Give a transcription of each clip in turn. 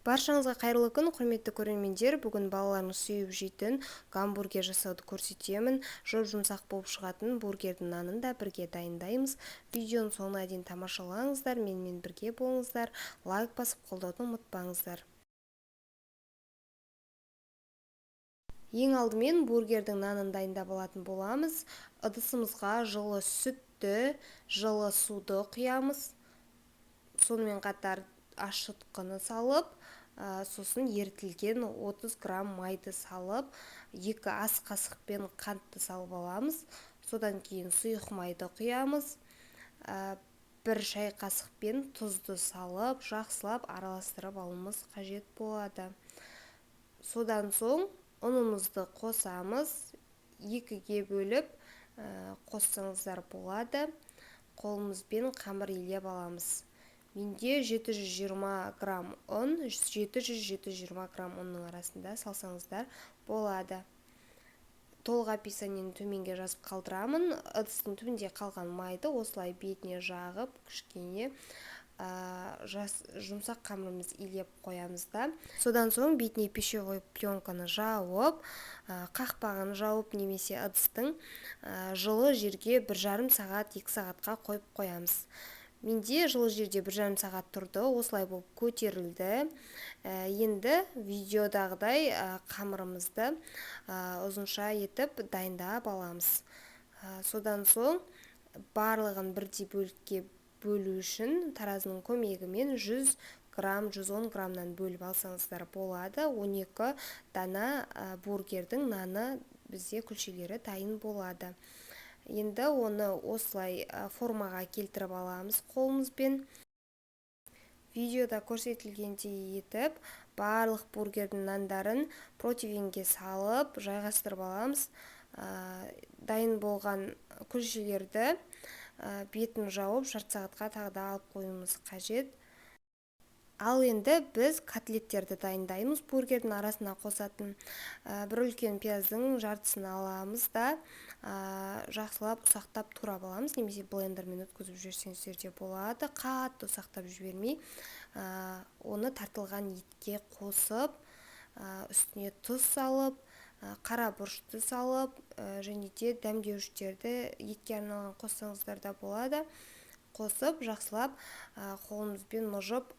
Баршаңызға қайырлы күн, құрметті көрермендер. Бүгін балаларыңыз сүйіп жейтін гамбургер жасауды көрсетемін. Жұп-жұмсақ болып шығатын бургердің нанын да бірге дайындаймыз. Видеоның соңына дейін тамашалаңыздар, менімен бірге болыңыздар, лайк басып қолдауды ұмытпаңыздар. Ең алдымен бургердің нанын дайындап алатын боламыз. Ыдысымызға жылы сүтті, жылы суды құямыз. Сонымен қатар ашытқыны салып, сосын ерітілген 30 грамм майды салып, 2 ас қасықпен қантты салып аламыз. Содан кейін сұйық майды құямыз. 1 шай қасықпен тұзды салып, жақсылап араластырып алуымыз қажет болады. Содан соң ұнымызды қосамыз. 2-ге бөліп қоссаңыздар болады. Қолымызбен қамыр илеп аламыз. Менде 720 грамм ұн, 700-720 грамм ұнның арасында салсаңыздар болады. Толық описаниені төменге жазып қалдырамын. Ыдыстың түбінде қалған майды осылай бетіне жағып, кішкене жұмсақ қамырымызды илеп қоямыз да. Содан соң бетіне пищевой пленканы жауып, қақпағын жауып немесе ыдыстың жылы жерге 1,5 сағат, 2 сағатқа қойып қоямыз. Менде жылы жерде 1,5 сағат тұрды, осылай болып көтерілді. Енді видеодағыдай қамырымызды ұзынша етіп дайындап аламыз. Содан соң барлығын бірдей бөлікке бөлу үшін таразының көмегімен 100 грамм, 110 граммнан бөліп алсаңыздар болады. 12 дана бургердің наны бізде күлшелері дайын болады. Енді оны осылай формаға келтіріп аламыз қолымызбен. Видеода көрсетілгендей етіп, барлық бургердің нандарын противенге салып, жайғастырып аламыз. Дайын болған күлшелерді бетін жауып, жарты сағатқа тағы да алып қоюымыз қажет. Ал енді біз котлеттерді дайындаймыз, бургердің арасына қосатын. Бір үлкен пияздың жартысын аламыз да, жақсылап ұсақтап турап аламыз, немесе блендермен өткізіп жіберсеңіздер де болады. Қатты ұсақтап жібермей, оны тартылған етке қосып, үстіне тұз салып, қара бұрышты салып, және де дәмдеуіштерді етке арналған қоссаңыздар да болады. Қосып, жақсылап, қолымызбен мұжып,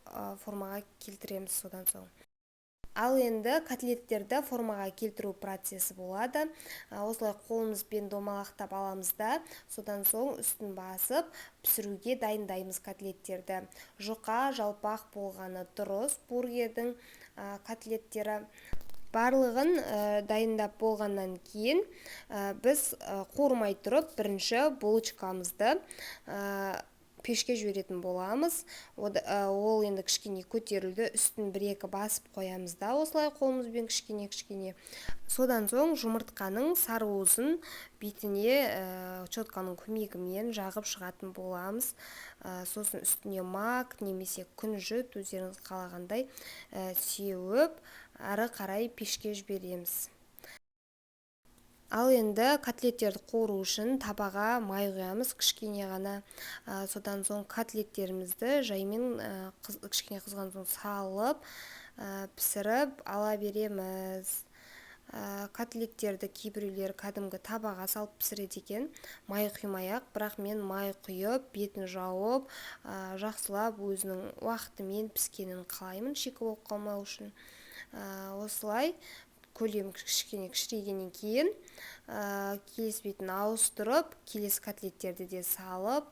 формаға келтіреміз содан соң. Ал енді котлеттерді формаға келтіру процесі болады. Осылай қолымызбен домалақтап аламыз да, содан соң үстін басып, пісіруге дайындаймыз котлеттерді. Жұқа, жалпақ болғаны дұрыс бургердің котлеттері. Барлығын дайындап болғаннан кейін, біз қуырмай тұрып бірінші булочкамызды пешке жіберетін боламыз. Ол енді кішкене көтерілді, үстін бір-екі басып қоямыз да, осылай қолымызбен кішкене-кішкене. Содан соң жұмыртқаның сары уызын бетіне четканың көмегімен жағып шығатын боламыз. Сосын үстіне мак немесе күнжіт өздеріңіз қалағандай сеуіп, ары қарай пешке жібереміз. Ал енді котлеттерді қуыру үшін табаға май құямыз кішкене ғана. Содан соң котлеттерімізді жаймен, кішкене қызған соң салып, пісіріп ала береміз. Котлеттерді кейбіреулер кәдімгі табаға салып пісіреді екен, май құймай-ақ, бірақ мен май құйып, бетін жауып, жақсылап өзінің уақытымен піскенін қалаймын, шикі болып қалмау үшін. Осылай көлем кішкене кішірейгеннен кейін, келесі бетін ауыстырып, келесі котлеттерді де салып,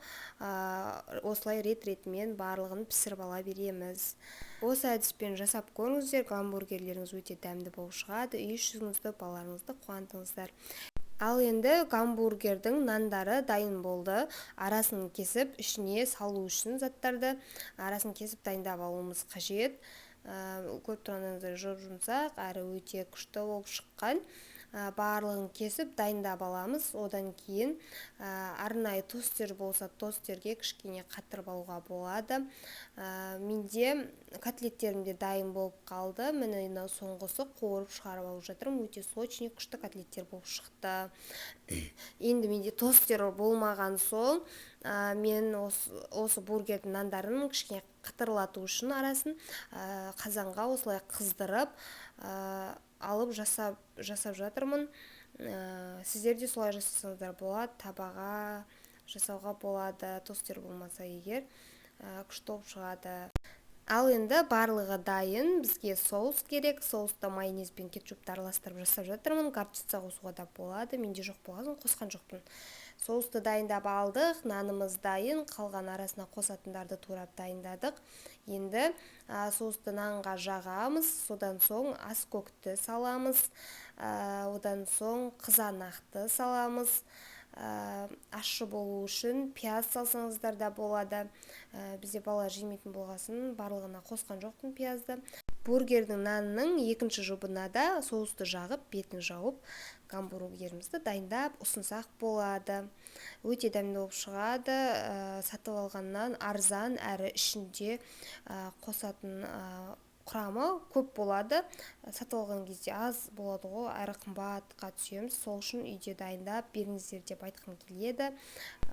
осылай рет-ретімен барлығын пісіріп ала береміз. Осы әдіспен жасап көріңіздер, гамбургерлеріңіз өте дәмді болып шығады, үй ішіңізді, балаларыңызды қуантыңыздар. Ал енді гамбургердің нандары дайын болды. Арасын кесіп, ішіне салу үшін заттарды арасын кесіп дайындап алуымыз қажет. Көріп тұрғандарыңыздай жұп-жұмсақ, әрі өте күшті болып шыққан. Барлығын кесіп дайындап аламыз. Одан кейін арнайы тостер болса, тостерге кішкене қатырып алуға болады. Менде котлеттерім де дайын болып қалды. Міне, мынау соңғысы, қуырып шығарып алып жатырмын. Өте сочный, күшті котлеттер болып шықты. Енді менде тостер болмаған соң, мен осы бургердің нандарын кішкене қытырлату үшін арасын қазанға осылай қыздырып алып жасап жатырмын. Сіздер де солай жасасаңыздар болады, табаға жасауға болады, тостер болмаса егер, күшті болып шығады. Ал енді барлығы дайын, бізге соус керек. Соусты майонез бен кетчупты араластырып жасап жатырмын. Горчица қосуға да болады, менде жоқ болған соң қосқан жоқпын. Соусты дайындап алдық, нанымыз дайын, қалған арасына қосатындарды турап дайындадық. Енді соусты нанға жағамыз, содан соң аскөкті саламыз, одан соң қызанақты саламыз. Ащы болу үшін пияз салсаңыздар да болады. Бізде бала жемейтін болғасын, барлығына қосқан жоқпын пиязды. Бургердің нанының екінші жұбына да соусты жағып, бетін жауып, гамбургерімізді дайындап ұсынсақ болады. Өте дәмді болып шығады. Сатып алғаннан арзан, әрі ішінде қосатын құрамы көп болады. Сатып алған кезде аз болады ғой, әрі қымбатқа түсеміз. Сол үшін үйде дайындап беріңіздер деп айтқым келеді.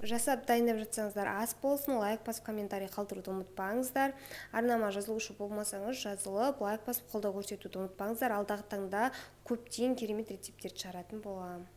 Жасап дайындап жатсаңыздар, ас болсын. Лайк басып, комментарий қалдыруды ұмытпаңыздар. Арнама жазылушы болмасаңыз, жазылып, лайк басып, қолдау көрсетуді ұмытпаңыздар. Алдағы таңда көптеген керемет рецепттерді шығаратын боламын.